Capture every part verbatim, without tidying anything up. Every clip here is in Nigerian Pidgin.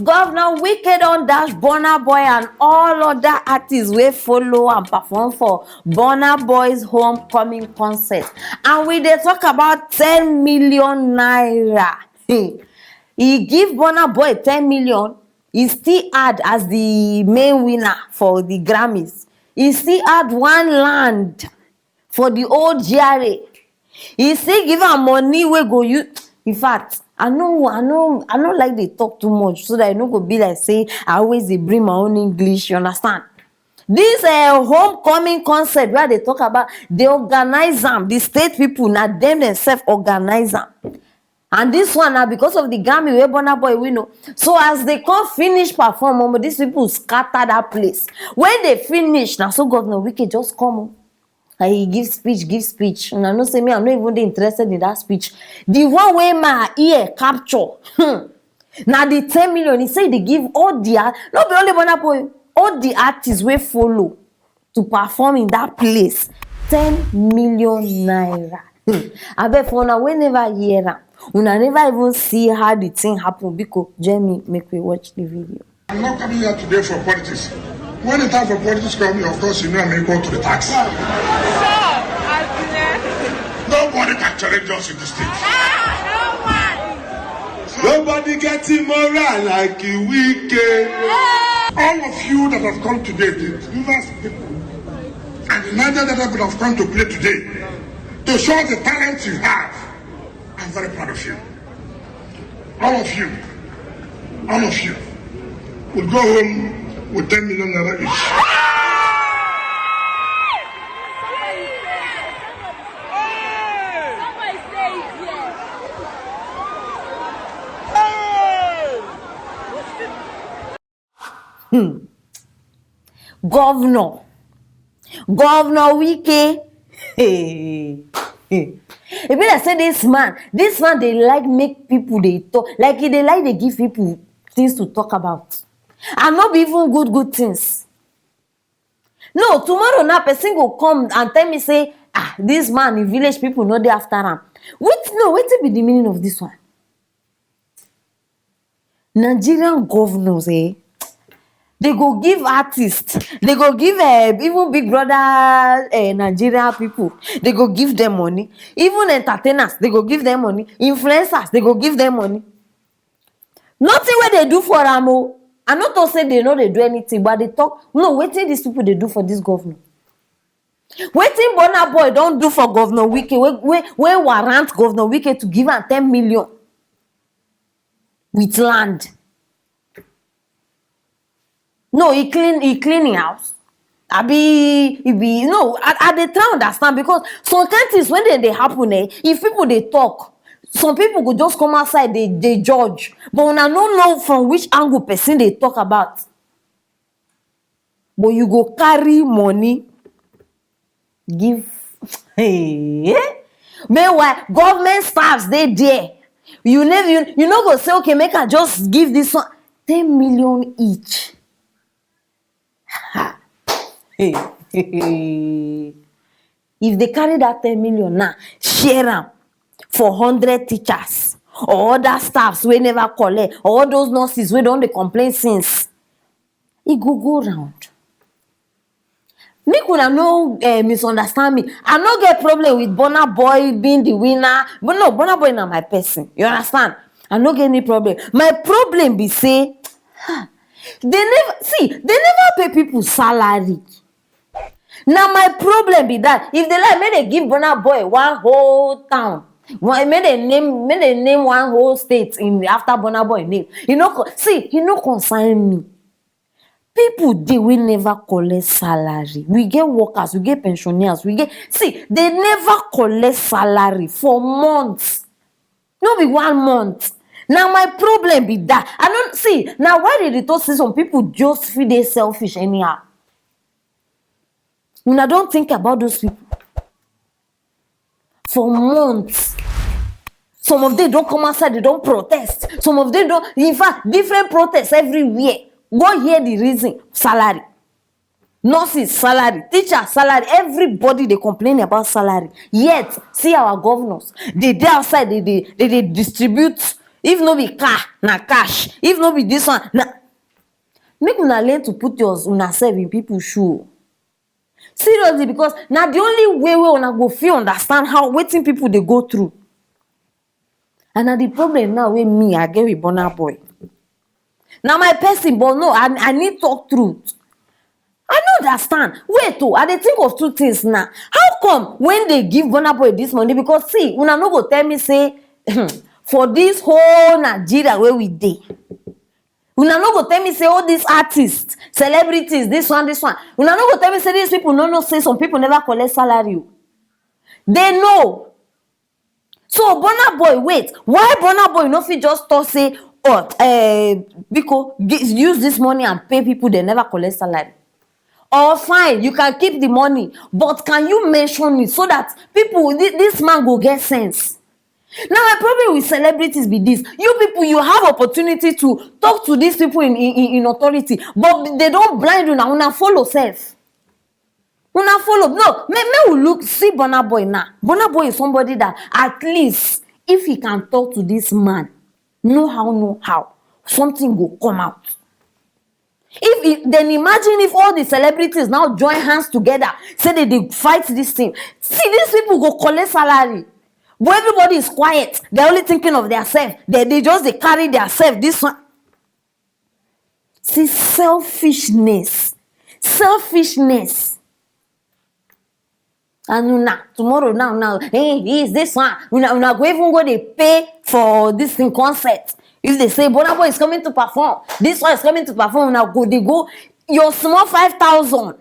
Governor Wike don dash Burna Boy and all other artists wey follow am perform for Burna Boy's homecoming concert, and we dey talk about ten million naira. He give Burna Boy ten million. He still add as the main winner for the Grammys. He still add one land for the old G R A. He still give am money wey go use. In fact, I no, I no, I no like dey talk too much so that I no go be like say I always dey bring my own English. You understand? This uh, homecoming concert wey I dey talk about, they organize am. The state people, na dem themselves organize am. And this one na because of the Grammy wey Burna Boy win o. So as they come finish perform, omo, these people scatter that place. When they finish, na so Governor Wike just come o. And he give speech, give speech. And I know say me, I'm not even dey interested in that speech. The one wey my ear capture, hmm, na the ten million. He say they give all the art-, no be only Burna Boy, all the artists wey follow to perform in that place, ten million naira. Hmm. Abeg, for una wey never hear am, una never even see how the thing happen, biko, join me, make we watch the video. I'm not coming here today for politics. When the time for politics come, of course, you know I'm equal to the tax. Nobody can challenge us in this state. Nobody getting moral like Wike. All of you that have come today, the Rivers people and the Niger Delta people have come to play today to show the talent you have. I'm very proud of you. All of you, all of you will go home with ten million naira each. Hmm. Governor, Governor Wike. Hey, hey. E be like say this man, this man dey like make people dey talk, like he dey like dey give people things to talk about, and no be even good good things. No, tomorrow now person go come and tell me say, ah, this man, the village people no dey after am. Wait, no, wetin be the meaning of this one? Nigerian governors, eh, they go give artists, they go give, eh, even Big Brother, eh, Nigeria people, they go give them money. Even entertainers, they go give them money. Influencers, they go give them money. Nothing wey they do for am o. I no talk say they no dey do anything, but they talk, no, wetin these people dey do for this governor? Wetin Burna Boy don do for Governor Wike, wey, wey, wey warrant Governor Wike to give am ten million with land? No, he clean, he clean him house. Abi, he be, no, I, I dey try understand, because some kind things when they, they happen, eh, if people they talk, some people go just come outside, they, they judge. But una no know from which angle person they talk about. But you go carry money, give. Hey, eh? Meanwhile, government staffs dey there. You never, you, you no go say, okay, make I just give this one ten million each. Ha. Hey, hey, hey. If they carry that ten million now, share am for hundred teachers or other staffs wey never collect, or all those nurses wey don dey complain since, e go go round. Make una no, eh, misunderstand me. I no get problem with Burna Boy being the winner. But no, Burna Boy na my person. You understand? I no get any problem. My problem be say, ha, they never, see, they never pay people salary. Na my problem be that. If they like, make they give Burna Boy one whole town. One, make they name, make they name one whole state in after Burna Boy name. You know, see, he no concern me. People dey wey never collect salary. We get workers, we get pensioners, we get, see, they never collect salary for months. No be one month. Na my problem be that. I no see. Na why they dey talk say some people just feel dey selfish anyhow. Una don think about those people? For months, some of them don come outside, they don protest. Some of them don, in fact, different protests everywhere. Go hear the reason. Salary. Nurses, salary. Teachers, salary. Everybody dey complain about salary. Yet, see our governors. They dey outside, they dey, they dey distribute, If no be car, na cash. If no be this one, na make una learn to put your una self in people shoe. Seriously, because na the only way wey una go fit understand how wetin people dey go through. And na the problem now wey me I get with Burna Boy. Na my person, but no, I, I need talk truth. I no understand. Wait o, I dey think of two things now. How come when they give Burna Boy this money? Because see, una no go tell me say for this whole Nigeria wey we dey, una no go tell me say all these artists, celebrities, this one, this one. Una no go tell me say these people no know say some people never collect salary o. They know. So Burna Boy, wait, why Burna Boy no fit just talk say, oh, eh, biko, gi- use this money and pay people they never collect salary? Or fine, you can keep the money, but can you mention it so that people, thi- this man go get sense? Now my problem with celebrities be this: you people, you have opportunity to talk to these people in in, in- in authority, but they don't blind una, una follow self. Una follow. No, make, make we look, see Burna Boy now. Burna Boy is somebody that at least if he can talk to this man, no how, no how, something go come out. If he, then imagine if all the celebrities now join hands together, say they dey fight this thing. See, these people go collect salary. But everybody is quiet. They're only thinking of their self. They, they just they carry their self. This one. See, selfishness. Selfishness. And una tomorrow now, now, hey, is this one? Una, una go even go they pay for this in concert. If they say Burna Boy is coming to perform, this one is coming to perform, una go they go. Your small five thousand,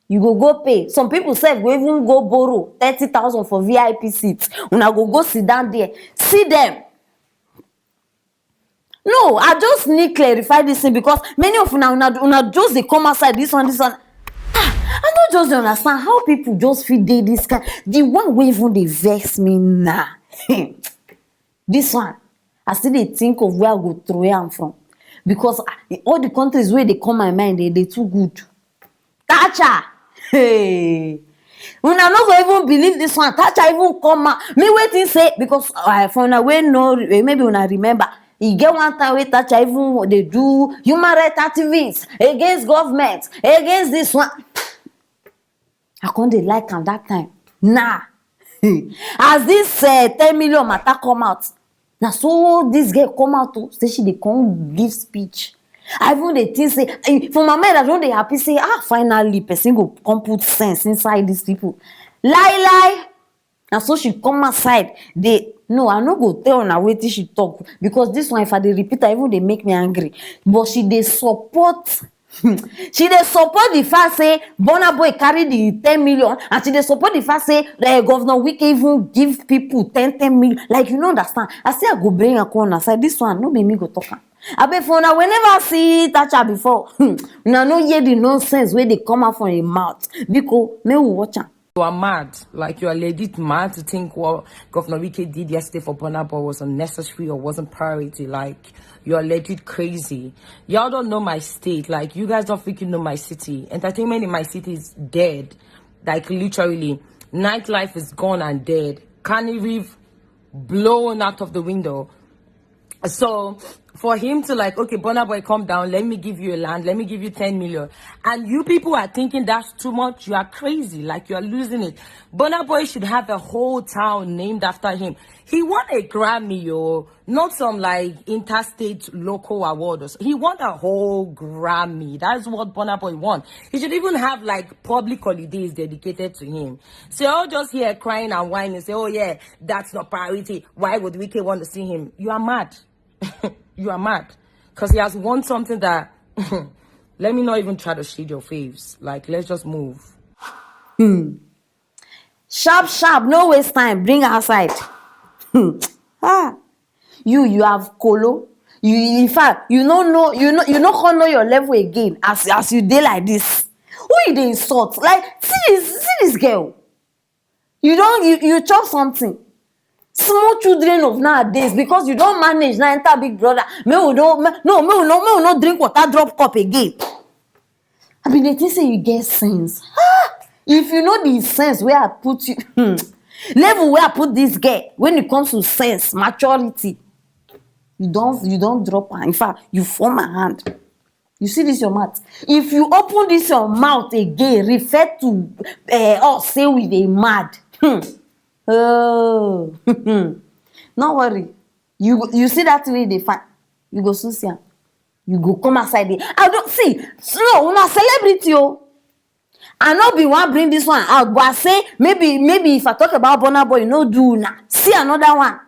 you go go pay. Some people sef go even go borrow thirty thousand for V I P seats. Una go go sit down there, see them. No, I just need clarify this thing because many of una, una, una just they come outside this one, this one. Ah, I no just dey understand how people just fit dey this kind. The one wey even dey vex me now. This one, I still dey think of where I go throw am from, because ah, all the countries where they come my mind, they, they too good. Thatcher, hey, una no go even believe this one. Thatcher even come out. Me waiting say because uh, for una wey no, eh, maybe una remember, e get one time wey Thatcher even dey do human rights activists against government, against this one. I come dey like am that time. Nah, as this uh, ten million matter come out, na so this girl come out to say she dey come give speech. I even dey think say eh, for my mind, I don dey happy say ah, finally person go come put sense inside these people. Lie lie. Na so she come outside dey, no, I no go tell una wetin she talk, because this one, if I dey repeat am, even dey make me angry. But she dey support she dey support the fact say Burna Boy carry the ten million, and she dey support the fact say uh, Governor Wike even give people ten, ten million. Like, you no understand. I say I go bring am come una side. This one no be me go talk am. Abeg, for una wey never see Thatcher before, una no hear the nonsense wey dey come out from im mouth. Biko, make we watch am. You are mad. Like, you are legit mad to think what Governor Wike did yesterday for Burna Boy was unnecessary or wasn't priority. Like, you are legit crazy. Y'all don't know my state. Like, you guys don't freaking know my city. Entertainment in my city is dead. Like, literally, nightlife is gone and dead. Canny Reef blown out of the window. So for him to like, okay, Burna Boy, come down, let me give you a land, let me give you ten million. And you people are thinking that's too much, you are crazy, like, you are losing it. Burna Boy should have a whole town named after him. He won a Grammy, yo, not some like interstate local award. Or so. He won a whole Grammy. That's what Burna Boy won. He should even have like public holidays dedicated to him. So you're all just here crying and whining, say, oh yeah, that's not priority. Why would Wike want to see him? You are mad. You are mad. Because he has won something that, let me not even try to shade your faves. Like, let's just move. Hmm. Sharp, sharp, no waste time. Bring outside. Hmm. Ah, you, you have kolo. You, in fact, you no know, you know, you no come know your level again. As as you dey like this, who you dey insult? Like, see this, see this girl. You don you, you chop something. Small children of nowadays, because you don manage now enter Big Brother. May we no may, no may we no may we no drink water drop cup again. I bin dey think say you get sense. Ah! If you know the sense where I put you, hmm, level where I put this girl when it comes to sense, maturity. You don't, you don't drop her. In fact, you form her hand. You see this your mouth. If you open this your mouth again, refer to uh, us say we dey mad. Hmm. Oh, no worry. You you see that way they find. You go soon see am. You go come outside there. I don't see. No, una celebrity o. I no be one bring this one out, but I say maybe maybe if I talk about Burna Boy, you no do una. See another one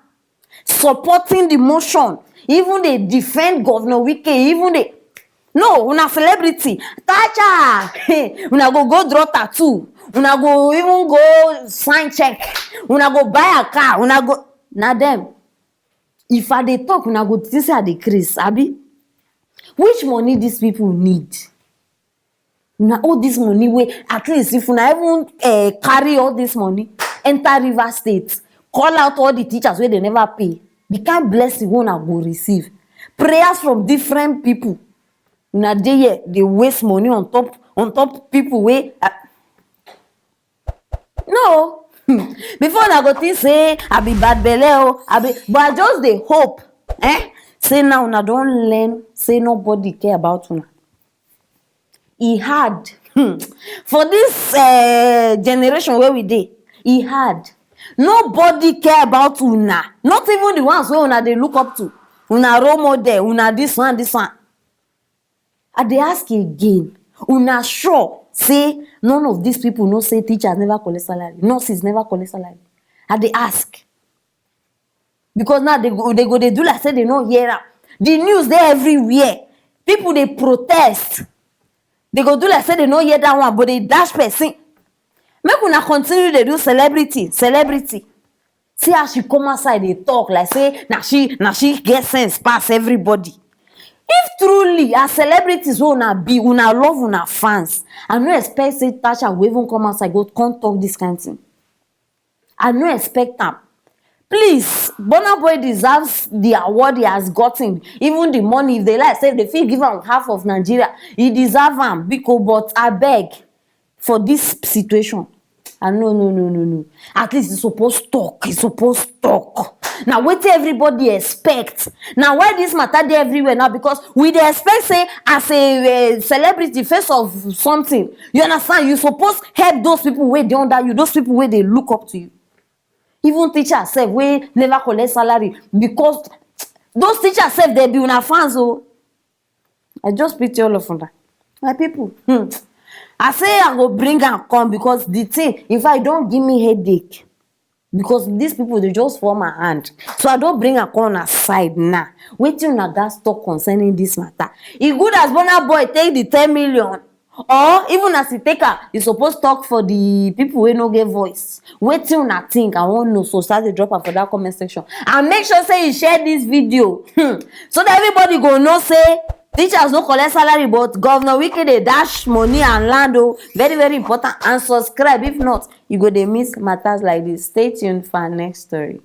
supporting the motion, even dey defend Governor Wike, even dey no una celebrity. Tacha una go go draw tattoo, una go even go sign check, una go buy a car, una go na dem. If I dey talk, una go think say I dey craze, abi? Which money these people need? Una all this money wey at least if una even uh, carry all this money enter River State, call out all the teachers wey dey never pay, the kind blessing wey una go receive, prayers from different people, una dey here dey waste money on top on top people wey uh, no before una go think say I be bad belle o I be but I just dey hope eh say now una don learn say nobody care about una. E hard hmm. For this uh, generation where we dey, e hard. Nobody care about una, not even the ones wey una dey look up to, una role model, una this one, this one. I dey ask again, una sure say none of these people know say teachers never collect salary, nurses never collect salary? I dey ask. Because now they go they go they do like say they no hear am. The news dey everywhere. People dey protest. They go do like say they no hear that one, but they dash person. Make una continue dey do celebrity, celebrity. See as she come outside dey talk like say na she na she get sense pass everybody. If truly as celebrities wey una be, una love una fans, I no expect say Tasha go even come outside go come talk this kind thing. I no expect am. Please, Burna Boy deserves the award he has gotten, even the money. If they like say they fit give am half of Nigeria, he deserve am. Biko, but I beg for this situation. I no no no no no. At least he suppose talk. He suppose talk. Now wetin everybody expect. Now why this matter dey everywhere now? Because we dey expect say as a uh, celebrity, face of something, you understand? You suppose help those people wey dey under you, those people wey dey look up to you. Even teachers sef wey never collect salary, because those teachers sef dey be una fans o. I just pity all of una, my people. Hmm. I say I go bring am come because the thing, in fact, e don give me headache. Because these people dey just form my hand, so I don bring am come una side now. Wetin una gats talk concerning this matter? E good as Burna Boy take the ten million, or even as he take am, he suppose talk for the people wey no get voice. Wetin una think? I wan know, so start dey drop am for that comment section and make sure say you share this video hmm, so that everybody go know say teachers no collect salary but Governor Wike dey dash money and land o. Very very important, and subscribe, if not you go dey miss matters like this. Stay tuned for our next story.